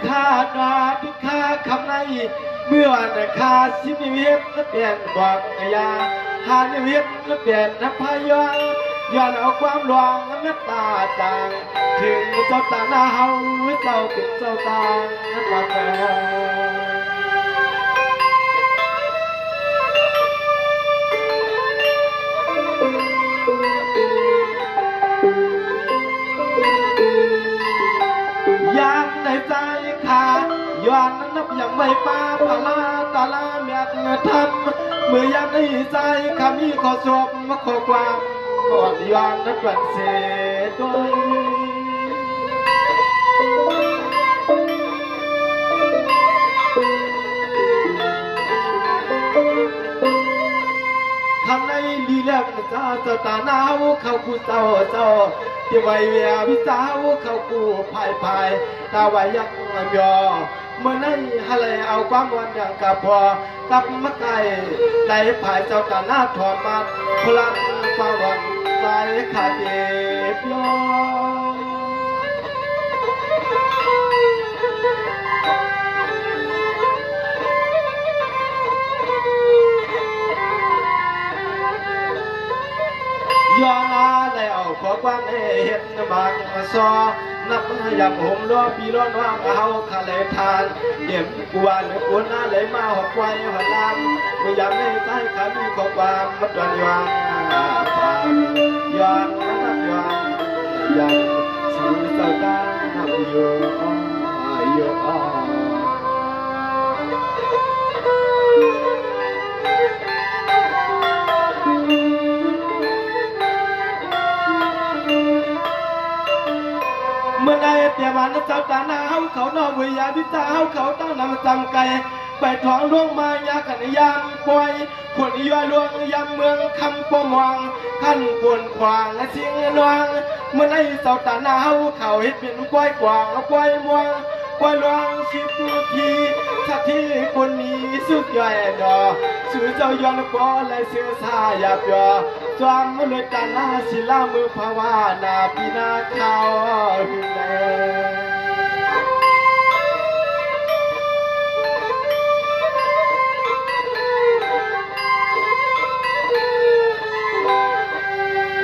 ຂ້າໜ້າທຸກຂ້າຄຳໃນ ເມື່ອວານຂ້າສິບນິ້ວເຮັດແບນບອກກະຢາ ຫ້ານິ້ວເຮັດແບນນຳພາຍ້ອນ ຍ້ອນເອົາຄວາມຫຼວງເມດຕາຕ່າງ ເຖິງເຈົ້າຕາໜ້າເຮົາ ເຈົ້າເປັນເຈົ້າຕ່າງນຳແບບ ຢາມໃດໃຈຂ້າ ຍ້ອນນັບຢາມໄຫວ້ປ່າພາລາຕາລາແມ່ນທຳ ເມື່ອຢາມໃດໃຈຂ້າມີຂໍ້ສວບ ມາຂໍຄວາມ ອ່ອນຫວານນະກວັນເສດໂດຍ ຄຳໃນລີແລມຊາເຈົ້າຕາໜ້າເຮົາເຂົ້າຄູ່ເຈົ້າເຈົ້າ ທີ່ໄວວຽວິຊາເຮົາເຂົ້າຄູ່ພາຍພາຍ ຕາໄວຍັກຍໍ ເມື່ອໃນຫາໄລເອົາຄວາມມ່ວນຢ່າງກະພໍ ກັບມາໄກໄດ້ພາຍເຈົ້າຕາໜ້າຖອນມາ ພລັງປາວັນໃຈຂາເດບຍອ ຍ້ອນອາໄດ້ເອົາຂໍ້ຄວາມໃຫ້ເຮັດບາງຊໍ ນັບຍາມໂຮມລໍປີລໍນອງເຮົາຄະແລທານ ເຕັມກວນໂກນາໄດ້ມາຮອດໄວຮອດລາມ ເມື່ອຍາມໃດໃຈຂ້າມີຂໍ້ຄວາມມາຕອນຍ້ອນ ຍ້ອນນັບຍ້ອນ ຢາມສູ່ເຈົ້າຕານຳຢູ່ ຢູ່ ເມື່ອໃດແຕ່ວ່ານະເຈົ້າຕາໜ້າເຮົາເຂົ້ານອກ ເວີຍາວິຊາເຮົາເຂົ້າຕັ້ງນຳຈຳໄກ ໄປທອງຫຼວງມາຍາກັນຍາມປ່ອຍ ຄົນຢູ່ຫຼວງຍາມເມືອງຄຳປົວມ່ວງ ຄັນຄົນຂວາງຊິງນວງ ເມື່ອໃດເຈົ້າຕາໜ້າເຮົາເຂົ້າເຮັດເປັນປ່ອຍກວາງ ປ່ອຍມ່ວງ ກວ່າຫຼວງສິບທີ ສະຖີຄົນມີສຸກຍ່ອຍໜໍ ສູ່ເຈົ້າຍ້ອນບໍ່ໄດ້ເຊື່ອຊາຢາບຍໍ ຈອມມະນຸດຕານາສິລາມືພາວານາປີນາຂ່າວຫຶງແລ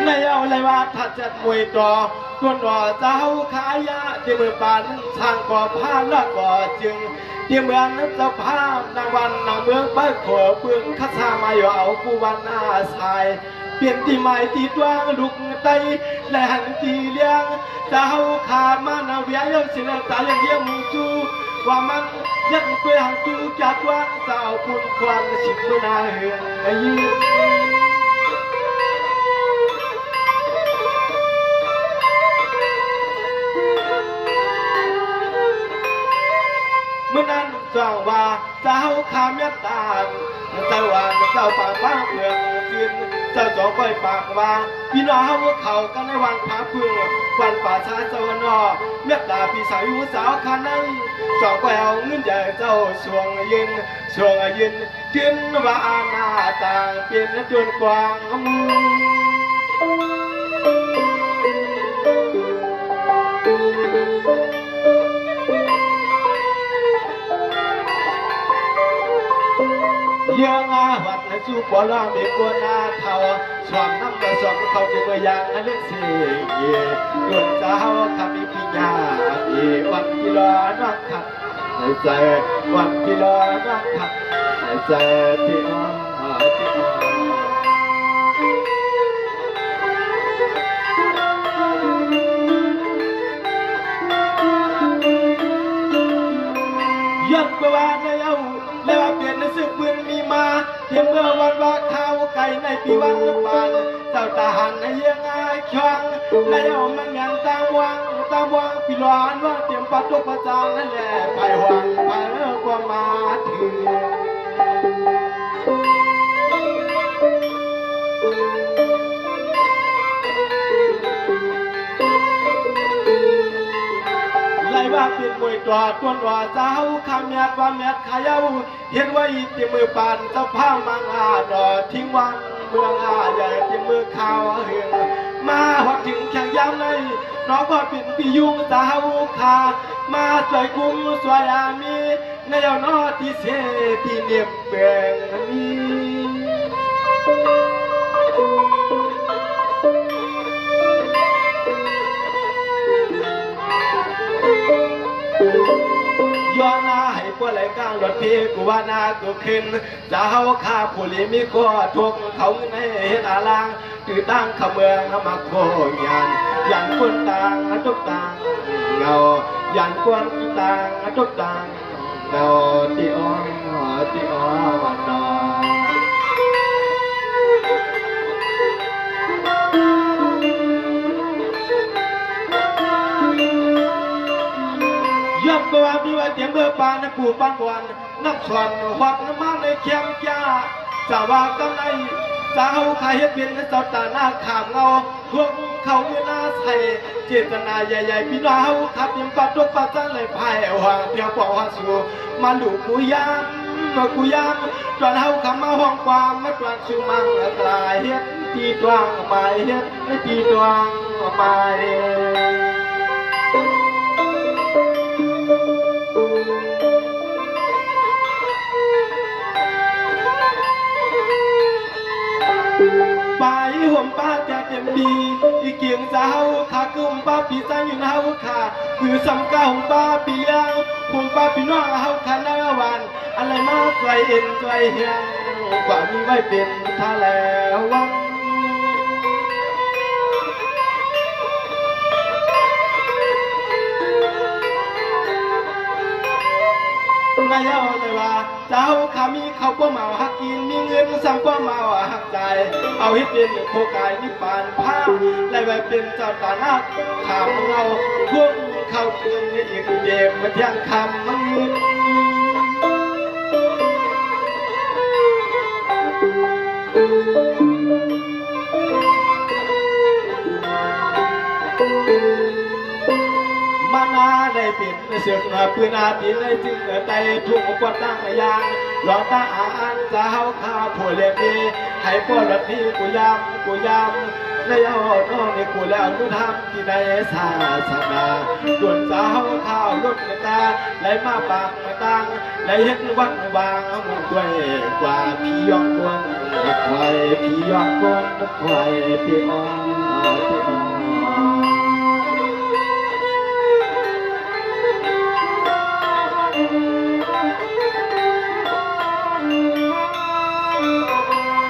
ໃນເອົາໄລວາທັດຈັດມວຍຕໍ່ ຕົວໜໍເຈົ້າຂາຍະ ທີ່ເມືອງປານ ຊ່າງກໍພາລະກໍຈຶ່ງ ທີ່ເມືອງເຈົ້າພານາງວັນນາງເມືອງ ໄປຂໍເບິ່ງຄະສາມາຍເອົາຜູ້ວັນອາໄສ ປ່ຽນທີ່ໝາຍທີ່ຕົວງລຸກໄຕ ແລະຫັນທີ່ລ້ຽງ ເຈົ້າຂາມານາວຽຍເອົາສິນຕາຍຽງເຮັງຈູ ວ່າມັນຍັງຕົວຫັນຕູຈາກວັນ ເຈົ້າບຸນຄວັນສິບມື້ນາເຮືອງ ມື້ນັ້ນຈ້ອງວ່າ ເຈົ້າຂ້າເມດຕາ ເຈົ້າວ່າ ເຈົ້າປາກປາງເມືອງຈືນ ເຈົ້າຈອງກ້ອຍປາກວ່າ ພີ່ນ້ອງເຮົາເຂົ້າກັນໃນວັນພາພຶງ ວັນປ່າຊາເຈົ້ານອ ເມດຕາພີ່ສາວຢູ່ສາວຂ້າໃນ ຈອງກ້ອຍເອົາເງິນໃຫຍ່ເຈົ້າຊ່ວງເຢັນ ຊ່ວງເຢັນ ຕື່ນວ່າອານາຕ່າງເປັນຈົນກວ້າງ ເລື່ອງອາວັນສູ່ບໍ່ລອງເດກວນາເທົາ ສວມນ້ຳກະສອງເຂົ້າເດເມືອຢ່າງເລັກເສ ດົນເຈົ້າຄຳມີປີຍາ ເອວັນກິລອນອກຄັນ ໃຈວັນທີ່ລອນອກຄັນ ໃຈທີ່ອອກທີ່ອອກ ຍ້ອນເພາະວ່າໃນເອົາ ແລະວ່າເປັນໃນສືບພື້ນມີມາ ເຕັມເມືອວັນວ່າຂ່າວໄກໃນປີວັນປານ ເຈົ້າຕາຫັນໃນເຍງອາຍຄຽງ ໃນເອົາມັນແມ່ນຕາມວັງ ຕາມວັງປີຫຼອນວ່າເຕັມປາຕົກປະຈານນັ້ນແຫຼະ ໄປຫວັງໄປເອີກວ່າມາເຖື ໄລວ່າເປັນມວຍຕົວຕົນວ່າເຈົ້າ ຄຳແຍກວ່າແມັດຂາເຍົາ ເຮັດໄວ້ເຕັມມືປານ ເຈົ້າພາມາງາດອ ທິງວັນເມືອງອາໃຫຍ່ ເຕັມມືຂ່າວຫຶງ ມາຮອດເຖິງແຂງຍາມໃນ ເນາະ ກໍເປັນພີ່ຍຸງສາວຂ້າ ມາຊ່ວຍກຸມຊ່ວຍອາມີ ແນວເນາະ ທີ່ເສທີ່ເນັບແບງມີ ຍ້ອນໜ້າໃຫ້ປວດໄຫຼກາງ ລອດເພກູວ່າໜ້າກູຂຶ້ນ ຈາເຮົາຂ້າຜູ້ເລມີກໍທຸກ ເຂົາເງິນໃຫ້ເຮັດອາລາງ ຕື້ຕ່າງເຂົ້າເມືອງມາໂຄຍານ ຢ້ານຄົນຕ່າງຕົກຕ່າງເຫງົາ ຢ້ານຄົນຕ່າງຕົກຕ່າງເຫງົາ ຕິອໍ ຕິອໍນອ ຍ້ອນບໍ່ວ່າມີໄວ້ເຕັມເບີປານປູປານບອນ ນັບສອນຮອດມາໃນແຄມຈ້າ ຈະວ່າກຳໄລ ຈາເຮົາຂ້າເຮັດເປັນເຈົ້າຕາໜ້າຂາມເງົາ ພວກເຂົາເວລາໃສ່ເຈດຕະນາໃຫຍ່ໆ ພີ່ນ້ອງເຮົາຂ້າເຕັມປາກຕົກປາກຈັນໄຫຼພາຍຫວັງ ພຽງພອງຫາສູ່ມາລູກກູຍາມ ມາກູຍາມ ຕອນເຮົາຄຳມາຮ້ອງຄວາມ ມາຕວນສູ່ມັງກລາຍ ເຮັດຕີຕວງໝາຍ ເຮັດຕີຕວງໝາຍ ປາຍຫົມປາແຕ່ເຕັມດີ ອີກເກງຈາເຮົາຂ້າ ຄືຫົມປາປີຊາຍຍືນເຮົາຂ້າ ຄືສຳກາຫົມປາປີລຽງ ຫົມປາພີ່ນ້ອງເຮົາຂ້າໜ້າຫວານ ອັນໄຫຼມາຊ່ວຍເອັນຊ່ວຍແຮງ ກວ່າມີໄວ້ເປັນທ່າແລວັງ ນາຍເອົາເລີຍວ່າ ເຈົ້າຂ້າມີເຂົ້າບໍ່ເໝົາຮັກກິນ ມີເງິນສ່ຳບໍ່ເໝົາຮັກຈ່າຍ ເອົາເຮັດເປັນໂຄກາຍນິບປານພາ ໄດ້ໄວ້ເປັນເຈົ້າຕາໜ້າຂາມເງົາ ພວກເຂົາເປັນອີກເດບມາທ່ຽງຄຳ ມານາໄດ້ເປັນເສືອເໜືອປືນອາຕີນ ໃນຈຶ່ງໄດ້ທຸກປວດຕັ້ງຢ່າງ ລອງຕາອາອັນຈາເຮົາຂ້າຜູ້ເລກເອ ໃຫ້ປວດລອດພີກູຍາມ ກູຍາມ ໃນເຮົານ້ອງນີ້ກູແລ້ວອະນຸທຳ ທີ່ໃນສາສະໜາ ຈົນຈາເຮົາຂ້າລົດກະຕາ ໄດ້ມາປາກມາຕາງ ໄດ້ເຮັດວັດວາງມຸງດ້ວຍກວ່າ ຜີຍ້ອນຄົນຄວາຍ ຜີຍ້ອນຄົນຄວາຍ ຕິອອ ຕິອອ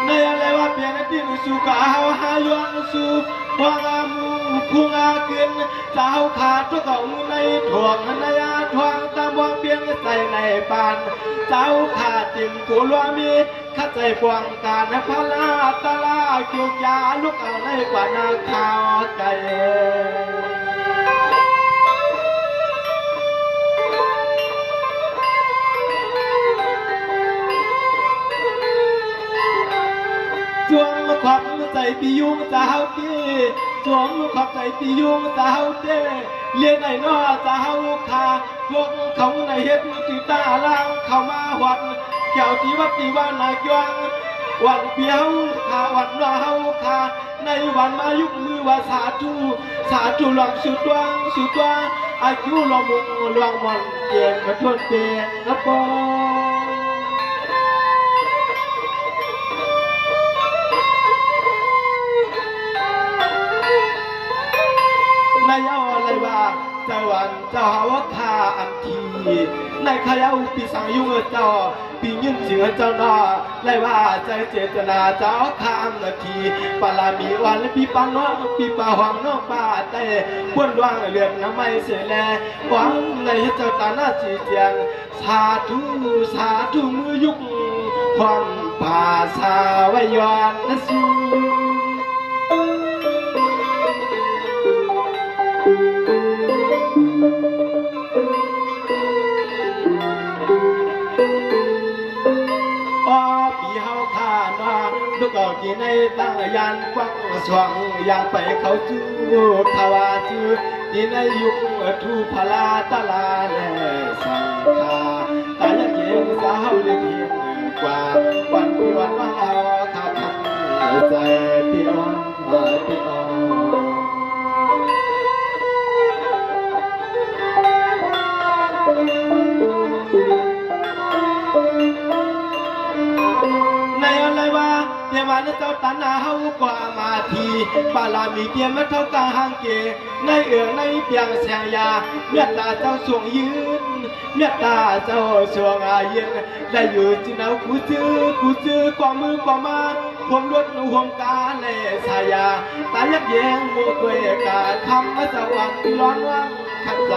ໃນອະໄລວ່າເປັນອັນທີ່ໜຶ່ງສູ່ກະເຮົາຫາຍ້ອນສູ່ ພວກອາໝູ່ພຸງອາຂຶ້ນ ເຈົ້າຂ້າຕົກເຂົ້າໃນຖ້ວງ ໃນອາຖ້ວງຕາມວງປຽງໃສ່ໃນປານ ເຈົ້າຂ້າເຕັມໂກລວາມີ ຂັດໃຈປ້ອງກັນພະລາຕະລາ ເກີກຢາລຸກເອົາໃນກວ່ານາຄາໄກ ຈວງຂອບໃຈປີຍຸງຈາເຮົາເກ ຈວງຂອບໃຈປີຍຸງຈາເຮົາເກ ລຽນໄດ້ເນາະຈາເຮົາຂ້າ ພວກເຂົາໄດ້ເຮັດຕິຕາລາງເຂົ້າມາຮອດ ແຖວທີ່ວັດທີ່ວານາກວ້າງ ວັນປີເຮົາຂ້າ ວັນນ້ອງເຮົາຂ້າ ໃນວັນມາຍົກມືວ່າສາທຸ ສາທຸຫຼວງສຸດດວງ ສຸດດວງ ອາຍຸຫຼວງມຸງຫຼວງມ່ອນ ເກມມາທວນເປນນະປອງ ນາຍເອົາໄລວ່າ ເຈົ້າອັນເຈົ້າເຮົາຂ້າອັນທີ ໃນຂະເຈົ້າປີສັງຍຸງເຈົ້າ ປີຍືນເສືອເຈົ້າເນາະ ໄລວ່າໃຈເຈດຕະນາເຈົ້າຂ້າອັນທີ ປາລະມີອ່ອນ ປີປານ້ອງ ປີປາຫອມນ້ອງປາໄຕ້ ບົນຫວັງເລືອດນ້ຳໄມ້ເສແລ ຫວັງໃນເຈົ້າຕາໜ້າຈີຈຽນ ສາທຸ ສາທຸ ມືຍຸກຄວາມພາສາໄວຍອນນະສູ ອໍ ປີເຮົາຂ້າເນາະ ລູກເອົາທີ່ໃນຕັ້ງຍານກວ້າງສວ່າງ ຢ່າງໄປເຂົ້າສູ່ ຂະວາຊື່ ທີ່ໃນຍຸກທູພະລາຕະລາແລສັງຄາ ຕາຍາກເຢັນສາວເລັກເຫັນກວ່າ ວັນຄືວັນມາເອົາຂ້າຄຳໃຈຕິອອ ຕິອອ ເຈົ້າຕາໜ້າເຮົາກໍອາມາທີ ບາລະມີເກມມາເທົ່າກາງຫ່າງເກ ໃນເອີງໃນປຽງແສງຢາ ເມດຕາເຈົ້າຊົງຍືນ ເມດຕາເຈົ້າຊົງອາຍືນ ໄດ້ຢູ່ຈື່ເອົາກູຊື່ ກູຊື່ກອງມືກອງມາ ຮ່ວມລົດຮ່ວມກາແລສາຍາ ຕາຍັກແຍງໝູ່ດ້ວຍກາຄຳ ມາສະຫວ່າງຮ້ອນວ່າງ ຂັດໃຈ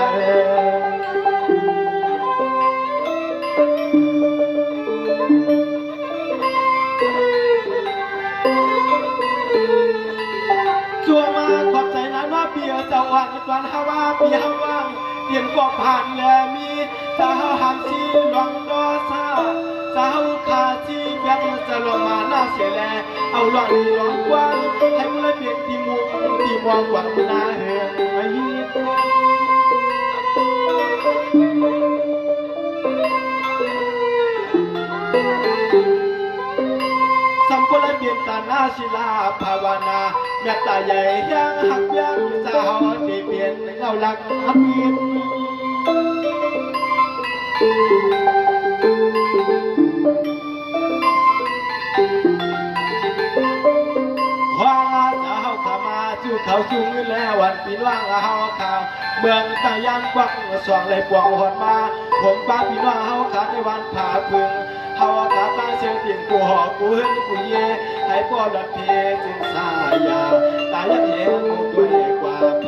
ສ່ວນມາຂອບໃຈນານອບປີເຈົ້າອ່ອນ ຕອນເຮົາວ່າປີເຮົາວ່າງ ຕຽມກອກຜ່ານແລມີ ສາວເຮົາຫາມຊີຫຼວງຕໍ່ຊາ ສາວເຮົາຂາຊີແບບສະຫຼອງມາໜ້າເສຍແລ ເອົາຫຼວງດີຫຼວງກວ້າງ ໃຫ້ມັນລະເປັນທີ່ມຸງທີ່ມອງກວ້າງໜ້າເຫີນ ສຳບໍ່ໄດ້ເປັນຕາໜ້າສິລາພາວະນາ ເມດຕາໃຫຍ່ແຮງຮັກແພງ ສາວເຮົາໄດ້ເປັນເງົາລັກຮັກເປັນ ຄວາມສາວເຮົາຂາມາ ສູ່ເຂົາສູ່ເງິນແລ ວັນປີນ້ອງເຮົາຂາ ເມືອງຕາຍານກວ້າງ ສອງໄຫຼປວງຮອດມາ ຜົມປາພີ່ນ້ອງເຮົາຂາ ໃນວັນພາເພິ່ງ ເຮົາຂາຕັ້ງເຊີງຕີນ ກູຫໍກູເຮືອນກູເຢ ໃຫ້ບໍ່ລອດເພຈຶ່ງສາຍາ ຕາຍັກແຍງໂມດ້ວຍກວ່າໄພ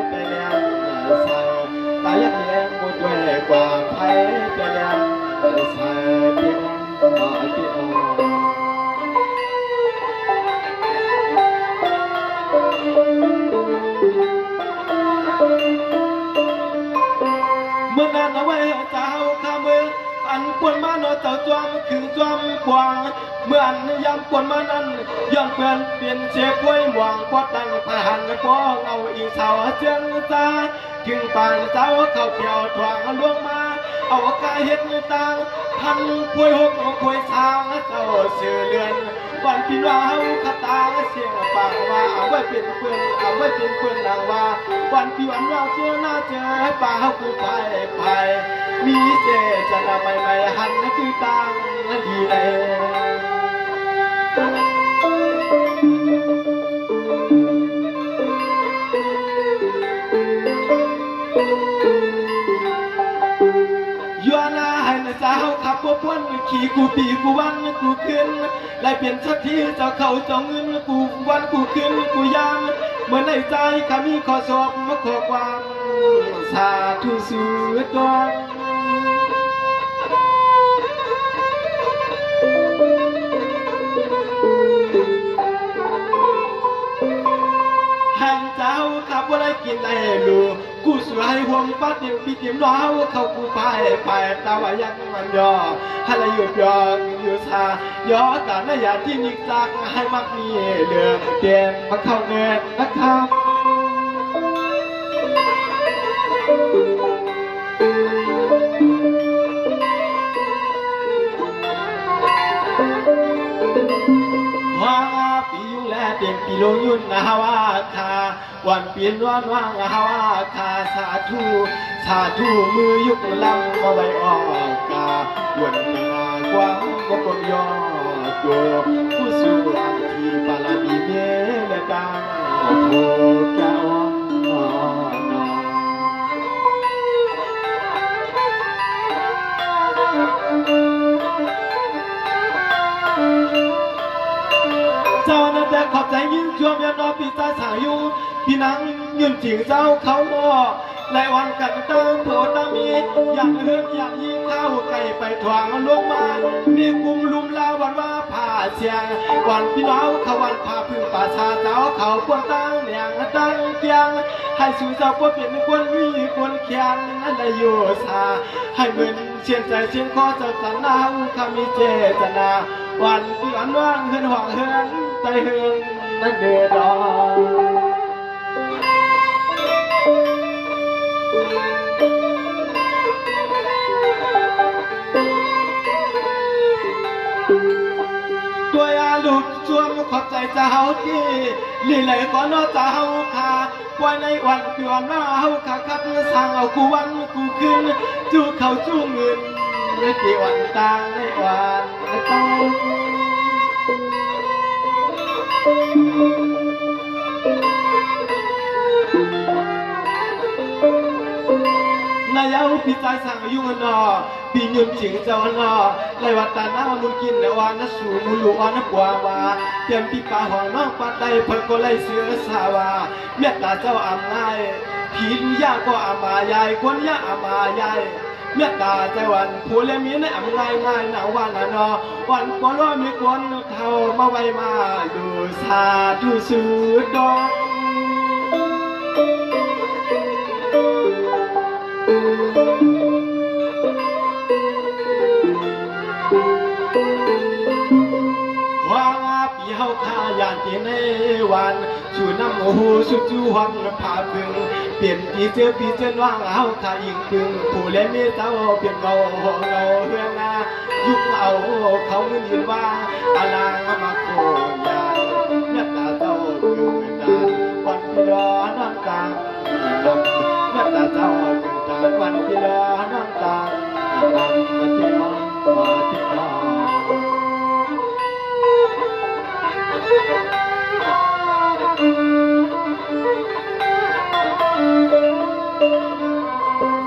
ໄປແລ້ວສາ ຕາຍັກແຍງໂມດ້ວຍກວ່າໄພໄປແລ້ວສາ ເດອອ ເດອອ. ເມື່ອນັ້ນເອົາໄວ້ເຈົ້າຂ້າເມືອງ ອັນປ່ວນມາເນາະເຈົ້າຈອມຂຶງຈອມປວງ ເມື່ອອັນຍາມປ່ວນມານັ້ນ ຍ້ອນເພິ່ນເປັນເສພວຍໝວງ ບໍ່ຕັ້ງພະຫັນບໍ່ເງົາອີງສາວເຊື່ອງຊາ ເຖິງປານສາວເຂົ້າແຖວຖອງລວງມາ ເອົາກາເຮັດຕ່າງ ພັນພວຍຫົກພວຍສາງ ເຈົ້າຊື່ເລື່ອນ ວັນປີນ້ອງເຮົາຄາຕາ ສຽງປາກວ່າ ເອົາໄວ້ເປັນເພິ່ນ ເອົາໄວ້ເປັນເພິ່ນນາງວ່າ ວັນປີວັນວ່າເຈີໜ້າເຈີປາເຮົາຄືໄພໄພ ມີເຈຕະນາໃໝ່ໆ ຫັນຄືຕ່າງດີແລ. ຢູ່ໜ້າໃຫ້ນະສາວຂັບບໍ່ພົ້ນ ຂີ່ກູປີກູວັນກູຄືນ ໄດ້ເປັນສັກທີເຈົ້າເຂົ້າເຈົ້າເງິນ ກູວັນກູຄືນກູຍາມ ເມື່ອໃນໃຈຂ້າມີຂໍສອບ ມາຂໍຄວາມສາທຸສູ່ຕົນ ໃຫ້ເຈົ້າຂ້າບໍ່ໄດ້ກິນໄດ້ລູ ກູສວຍຮ່ວມປາເຕັມປີເຕັມໜໍ ເຮົາເຂົ້າກູພາຍພາຍ ຕາວາຍັງມັນຍໍ ໃຫ້ລະຢູ່ຍອງຢູ່ຊາ ຍໍການນະຍາທີ່ນິກຈັກ ໃຫ້ມັກມີເລື່ອງເຕັມມາເຂົ້າເງິນນະຄຳ ວ່າປີຍຸງແລເຕັມປີໂລຍຸນນະຫາວ່າຄາ ວັນປີນວນວາງຫາວ່າຄາ ສາທຸ ສາທຸ ມືຍຸກລຳມາໄວອອກກາ ວັນນາຄວາມບໍ່ກົນຍອດໂກ ຜູ້ສູ່ອັນທີ່ປາລະມີເມ ແລະ ຕາໂທກະອອນນອນ ເຈົ້ານັ້ນແຕ່ຂອບໃຈຍິນຊວມຍານອນປີຕາສາຍຸ ພີ່ນາງຍືນຈິງເຈົ້າເຂົາເນາະ ແລະ ວັນກັນຕາໂພຕາມີ ຢ່າງເຮືອນຢ່າງຍິງເຂົ້າໄກ່ໄປທວງລົງມາ ມີກຸມລຸມລາວັນວ່າ ພາສຽງ ວັນພີ່ນ້ອງເຂົາວັນພາພຶງປາສາເຈົ້າເຂົາ ປວນຕັ້ງແໜງຕັ້ງກຽງ ໃຫ້ສູ່ເຈົ້າບໍ່ເປັນຄົນມີຄົນແຄ້ນ ນັ້ນໄດ້ຢູ່ສາ ໃຫ້ເມີນຊຽນໃຈຊຽນຄໍເຈົ້າຕັນນາ ເຮົາຂ້າມີເຈຕະນາ ວັນທີ່ອັນວ່າງເຮືອນຫ້ອງເຮືອນໃຕ້ເຮືອນນັ້ນເດີດອກ ດ້ວຍອາລຸກຊວມຂອບໃຈຈາເຮົາທີ່ລີໄລກໍເນາະຈາເຮົາຄ່າ ປ່ວຍໃນວັນເດືອນວ່າເຮົາຄ່າຄັດສ້າງເອົາຄູ່ວັນຄູ່ຄືນ ຈູເຂົ້າຈູເງິນ ໃນປີວັນຕ່າງໃນວັນເຕົາ. ນາຍາວ ພີ່ຊາຍສ້າງອາຍຸຫັ້ນນໍ ປີຍືນຈິງເຈົ້າຫັ້ນນໍ ໄລວັດຕານາມຸນກິນ ແລະ ວ່ານະສູມູລູອອນນະກວາງວ່າ ຕຽມປີປາຫອງນ້ອງປາໄຕ ເພິ່ນກໍໄລ່ເສືອສາວ່າ ເມດຕາເຈົ້າອຳງ່າຍ ຜີລຸຍາກໍອຳມາຍາຍ ກວນຍາອຳມາຍາຍ ເມດຕາໃຈຫວັນ ຜູ້ແລມີໃນອຳງ່າຍງ່າຍນາງວ່ານະນໍ ວັນກໍລໍມີກວນເທົ່າມາໄວມາດູສາທຸສຸດດອງ. ວ່າວ່າປີເຮົາຂ້າຢ້ານທີ່ໃນວັນ ສູ່ນຳໂອໂຫສຸດສູ່ຫວັງພາເພິ່ງ ເປັນຕີເຈີປີເຈີນວ່າງເຮົາຂ້າອີງປຶງ ຜູ້ແລມີເຈົ້າເປັນເບົາເຮົາເຮືອນາ ຍຸກເອົາເຂົາມື້ຍືນວ່າ ອາລາງມາໂຄຍາ ເມດຕາເຈົ້າເກີດຕານ ວັນພີລອນອນກາງ ເມດຕາເຈົ້າເກີດຕານ ວັນພີລອນອນກາງ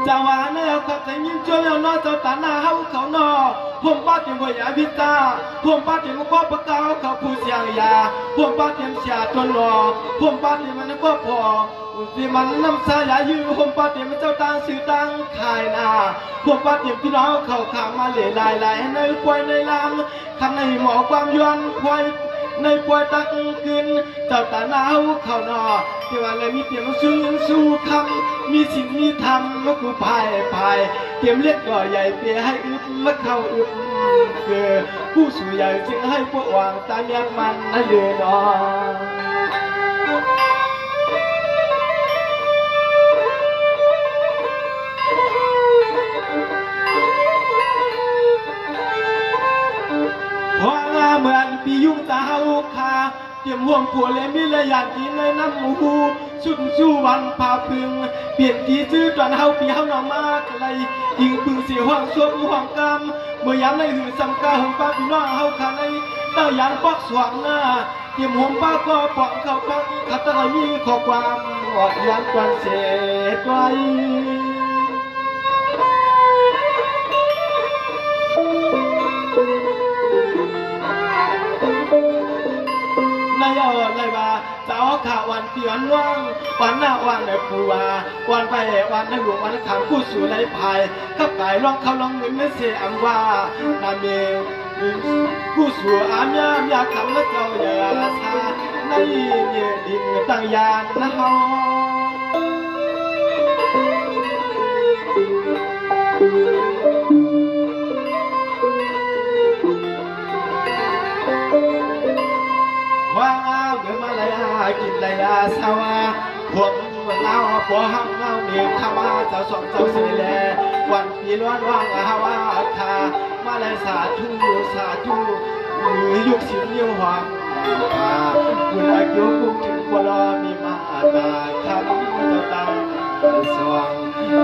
ຈາວານາຍາວຄັກໄດ້ຍິນຈົນແລ້ວເນາະ ເຈົ້າຕາໜ້າເຮົາເຂົາເນາະ ໂຮມປາເຕັມຫ້ວຍອາວິດຕາ ໂຮມປາເຕັມກໍປະກາວເຂົາຜູ້ສຽງຢາ ໂຮມປາເຕັມເສຍຕົນເນາະ ໂຮມປາເຕັມມັນກໍພໍ ທີ່ມັນນຳສາຍາຍື ໂຮມປາເຕັມເຈົ້າຕ່າງຊື້ຕ່າງຂາຍນາ ໂຮມປາເຕັມພີ່ນ້ອງເຂົາຂ້າມາເລຫຼາຍໆ ໃນປ່ວຍໃນລາມ ຄັນໃນໝໍຄວາມຍວນພວຍ ໃນປ່ວຍຕັກຄືນ ເຈົ້າຕາໜ້າເຮົາເຂົາເນາະ ທີ່ວ່າແລມີຕຽມສູ່ເງິນສູ່ຄຳ ມີສິນມີທຳມາກູພາຍພາຍ ຕຽມເລັກກໍໃຫຍ່ເປໃຫ້ອຶບມາເຂົ້າອຶບເກີ ຜູ້ສູໃຫຍ່ຈຶ່ງໃຫ້ພວກຫວັງຕາຍຽກມັນເລີເນາະ. ເພາະວ່າເມື່ອອັນປີຍຸງຕາເຮົາຄາ ຕຽມຮ່ວມຜົວແລມີແລຍານທີ່ໃນນຳຫູ ຊຸນຊູວັນພາພຶງ ປ່ຽນທີ່ຊື່ຕອນເຮົາປີເຮົານຳມາກະໄລ ອີງປຶງຊິຮ່ວງສົບຮ່ວງກຳ ເມື່ອຍາມໃນຫືສຳກາ ໂຮມປາພີ່ນ້ອງເຮົາຄາໃນ ຕັ້ງຍານປອກສວງໜ້າ ຕຽມໂຮມປາກໍປອງເຂົ້າປັງ ຄັດຕັ້ງໃຫ້ມີຂໍ້ຄວາມ ອອກຍານກວນເສດໄວ້. ນາຍເອົາໄລວ່າ ເຈົ້າຂ້າອ່ອນປີອ່ອນນ້ອງ ອ່ອນໜ້າອ່ອນປູວ່າ ອ່ອນໄປອ່ອນນະຫຼວງອ່ອນຄຳ ຜູ້ສູ່ໄລພາຍ ຂັບກາຍລ່ອງເຂົ້າລ່ອງເງິນເສອຳວ່າ ນາເມ ຜູ້ສູ່ອາມຍາມຢາຄຳນະເຈົ້າຢ່າຊາ ໃນເນດິນຕັ້ງຍານນະເຮົາ. ວ່າເກີດມາໄລຫາກິນໄລອາສາວາ ພວກລາວບໍ່ຮັກເຮົານີ້ ຄຳວ່າເຈົ້າສອງເຈົ້າສີ່ແລ ວັນປີລ້ວນວ່າງຫາວ່າຄາ ມາໄລສາທຸ ສາທຸ ຍຸກສິນຍິວຫອມ ບຸນອາຍຸກຸ້ງຈຶ່ງບໍ່ລໍມີມາຕາ ຄຳເຈົ້າຕາສວ່າງ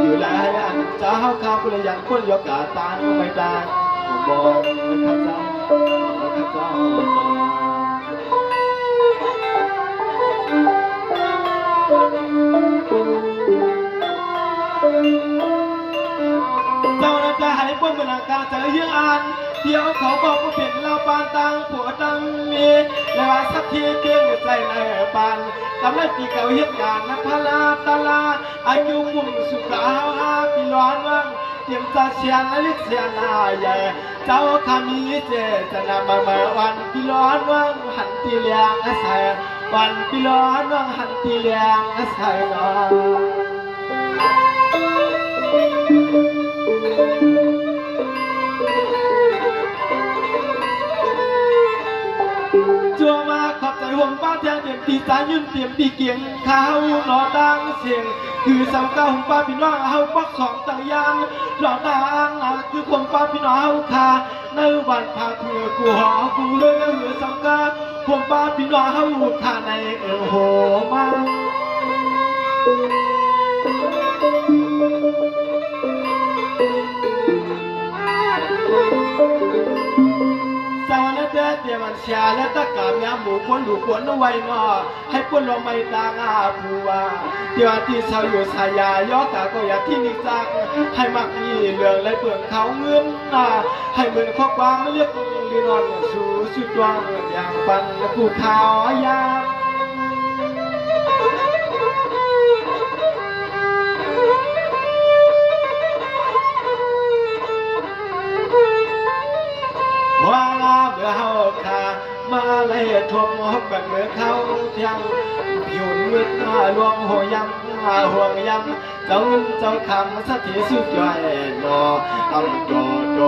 ຢູ່ຫຼາຍອັນເຈົ້າເຮົາຂ້າ ຜູ້ລະຍັງຄົນຢອກກາຕານໄມຕາ ບໍ່ຂ້າເຈົ້າ ຂ້າເຈົ້າ ເຈົ້ານັ້ນຈະໃຫ້ພວກເມືອງກາງຈະເຮັດອັນ ດຽວເຂົາກໍບໍ່ເປັນລາວປານຕ່າງຜົວຕ່າງເມ ແລະວ່າສັກທີປ່ຽນໃຈໃນປານ ກຳໄລປີເກົ່າເຮັດການນະພະລາຕະລາ ອາຍຸກຸ້ມສຸຂະຫາຫາປີຫຼອນວັງ ຕຽມຈາເຊຍນະລິກເຊຍນາໃຫຍ່ ເຈົ້າຂ້າມີເຈຕະນາມາມາ ວັນປີຫຼອນວັງຫັນຕີແລງອາໄສ ວັນປີຫຼອນວັງຫັນຕີແລງອາໄສນອ ຈົວມາຂອບໃຈໂຮມປາແທນ ຕຽມປີຕາຍືນ ຕຽມປີກຽງ ຂ້າເຮົານອຕ່າງເສງ ຄືສຳກາໂຮມປາພີ່ນ້ອງເຮົາປັກສອງຕັ້ງຍານ ນອຕ່າງນາ ຄືໂຮມປາພີ່ນ້ອງເຮົາຂ້າ ໃນວັນພະເພື່ອກູຫໍກູເຮືອນ ສຳກາ ພວມປ້າພີ່ນ້ອງເຮົາຂ້າໃນເອີໂຮມາ ສາວນະແຕ່ຕຽມອັນ ເສຍແລະຕະກາມຍາມໝູ່ຄົນລູກຄົນໄວ້ເນາະ ໃຫ້ປົນລອງໄມ້ຕາງອາຜູ້ວ່າ ທີ່ວ່າທີ່ເຊົາຢູ່ສາຍາ ຍໍກາກໍຢ່າທີ່ນິຈັກ ໃຫ້ມັກມີເລື່ອງໄຫຼເບິ່ງເຂົ້າເງິນນາ ໃຫ້ເໝືອນຂໍ້ຄວາມເລືອກເຫຼືອນອນ ສູ່ສຸດດວງຢ່າງປັນຜູ້ຂ່າວຍາມ ວ່າເມື່ອເຮົາຂ້າມາໄລ່ທົບຮົບກັນເມື່ອເຂົາທຽງ ຜິວເມັດມາລວງໂຫຍຳ ຫ່ວງຍຳ ເຈົ້າເງິນເຈົ້າຄຳສະເທສຸດຍອດເນາະ ອຳໂຕໂຕ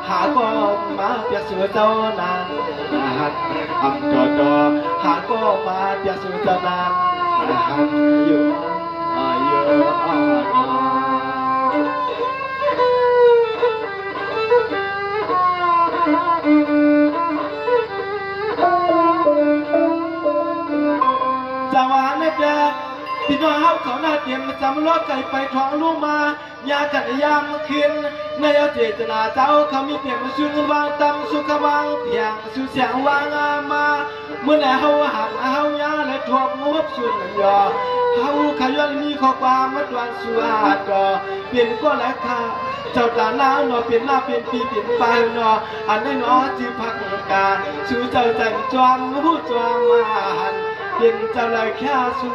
ຫາກໍມາຈາກສູ່ເຈົ້ານັ້ນ ອຳໂຕໂຕ ຫາກໍມາຈາກສູ່ເຈົ້ານັ້ນ ຢູ່ ຈາວ່າແນ່ແຕ່ ພີ່ນ້ອງເຮົາເຂົາໜ້າເຕັມ ຈຳລອດໄກໄປທອງລຸງມາ ຍາກັນຍາມຄືນ ໃນເອົາເຈດຕະນາເຈົ້າ ເຂົາມີເຕັມຊຸນວາງຕຳສຸຂະວາງພຽງ ສຸແສງວາງງາມມາ ເມື່ອໃດເຮົາຫັນເຮົາຍາ ແລະທວບຮວບຊຸນຍໍ ເຮົາຂະຍ້ອນມີຂໍ້ຄວາມມາຕວນສູ່ອາດອ ເປັນກໍແລະຂ້າ ເຈົ້າຕາໜ້າເນາະ ເປັນໜ້າເປັນປີເປັນປາເນາະ ອັນໃດເນາະຈື່ພັກກາ ສູ່ເຈົ້າຈັນຈອມຮູ້ຈອມມາຫັນ ເປັນເຈົ້າລາແຄສູ່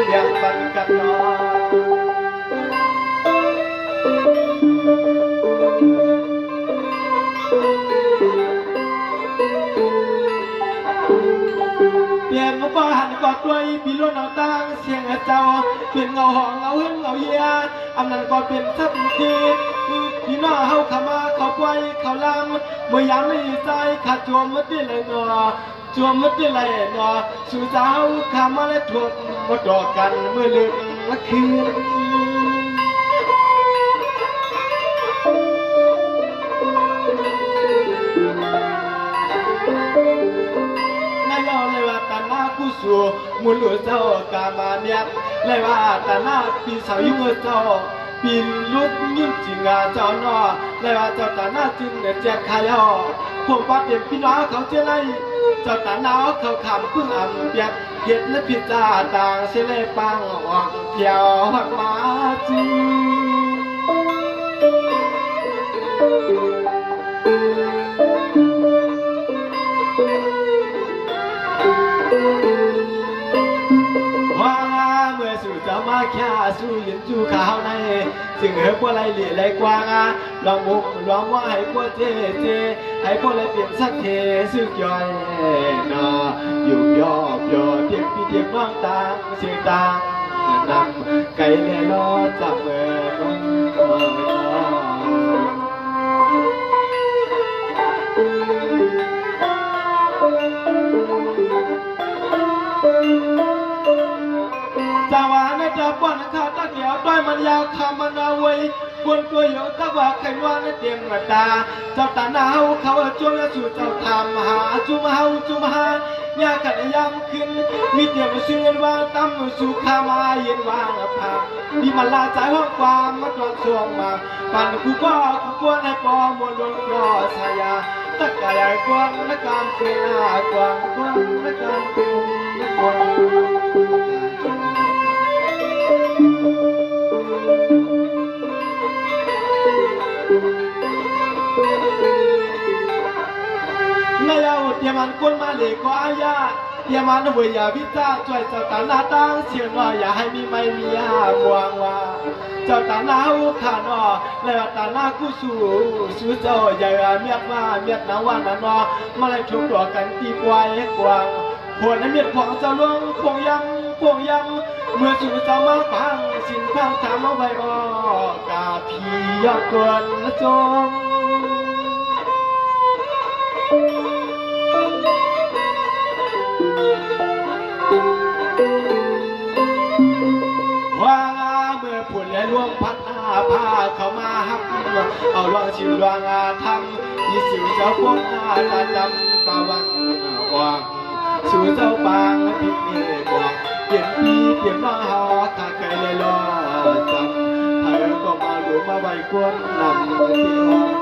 ແບ່ງປັນກັນເນາະ ເປັນກໍຫັນກໍດ້ວຍປີລົ້ນເອົາຕັ້ງ ສຽງເຈົ້າເປັນເງົາຫ້ອງເງົາເຮືອນເງົາເຮຍ ອັນນັ້ນກໍເປັນສັດທີ່ ພີ່ນ້ອງເຮົາເຂົ້າມາເຂົ້າປ່ວຍເຂົ້າລຳ ເມື່ອຍາມໃນໃຈຂາດໂຈມມາຕິໄລເນາະ ໂຈມມາຕິໄລເນາະ ສູ່ເຈົ້າເຮົາຂ້າມາແລະທົບມາຕໍ່ກັນເມື່ອເລິກຄືນ ນາຍເອົາເລີຍວ່າຕາໜ້າກູສູ່ ໝູ່ລູກເຈົ້າກາມາແມັດ ແລະວ່າຕາໜ້າປີເສົາຢູ່ເມືອເຈົ້າ ປີລຸດຍິນຈິງອາເຈົ້າເນາະ ແລະວ່າເຈົ້າຕາໜ້າຈຶ່ງແຈກຂາຍເອົາ ພວກປາເຕັມພີ່ນ້ອງເຂົາເຈົ້າໄລ ເຈົ້າຕາໜ້າເອົາເຂົ້າຂາມປຶ້ງອຳປຽກ ເຮັດໃນພິຈາຕ່າງເສຍແລປາງອອກ ແຖວຮອດມາຈີ ວ່າເມື່ອສູ່ເຈົ້າມາແຄສູ່ເຢັນຢູ່ຂ້າວໃນ ຈຶ່ງເຮີບໍ່ໄຫຼເຫຼໄຫຼກວ້າງ ລອງບຸກລອງວ່າໃຫ້ກວ່າເຈເຈ ໃຫ້ບໍ່ໄດ້ເປັນສັກເທສຸກຍ່ອຍເນາະ ຢູ່ຢອບຢອດຕຽມພີ່ຕຽມນ້ອງຕ່າງ ເສຍງຕ່າງນຳໄກແລລອຈາກເມືອນອນເນາະ ຈາວ່າໃນຕາປ້ອນຂ້າຕາແກ້ວ ຕ້ອຍມັນຍາວຄຳມະນາເວີຍ ກວນຕົວໂຍຕະວ່າໄຂ່ນວນເຕັມຕາ ເຈົ້າຕາໜ້າເຮົາເຂົາເອີ້ນຈົງສູ່ເຈົ້າຖາມຫາ ຈຸມເຮົາຈຸມຫາຍາກັນຍາມຄືນ ມີຕຽມຊື່ເງິນວ່າງຕຳສູ່ຂ້າມາເຢັນວ່າງພາ ມີມາລາຈາຍຫ້ອງກວ້າງມາຕອນຊ່ວງມາ ປັນກູກໍກູກວນໃຫ້ປອມວນລົງກໍສາຍາ ຕະກາຍກວ້າງນະການເປັນອາກວ້າງກວ້າງນະການເປັນກວ້າງ ນາຍເອົາຕຽມອັນກົນມາເລກໍອາຍາ ຕຽມອັນເວີຍາວິຈາ ຊ່ວຍເຈົ້າຕາໜ້າຕ່າງເສຍໜ້ອຍ ຢ່າໃຫ້ມີໄມ້ມີຫາບວງວ່າ ເຈົ້າຕາໜ້າເຮົາຂ້າເນາະ ແລະວ່າຕາໜ້າກູສູ່ ສູ່ເຈົ້າຢ່າມຽດວ່າມຽດນາວ່ານະເນາະ ມາໄລ່ທຸບຕົວກັນຕີປ່ວຍກວ້າງ ໂຫດໃນມຽດຂອງເຈົ້າຫຼວງພວງຍຳພວງຍຳ ເມື່ອສູ່ເຈົ້າມາຟັງສິນຟັງທຳເອົາໄວ້ອອກ ກາພີຍອດກວນຈົງ ວ່າເມື່ອພຸ້ນແລະລວມພັດອາພາເຂົ້າມາຮັບ ເອົາລວງສິນລວງອາທຳ ອີສິວເຈົ້າປົກອາຕາດຳຕາວັນອອກ ສູ່ເຈົ້າປາງພິດເມກອອກ ເປັນພີ່ເປັນນ້ອງເຮົາຂ້າໄກແລລອດຈຳ ໃຜກໍມາດູມາໄຫວ້ກວນນຳເຕອອກ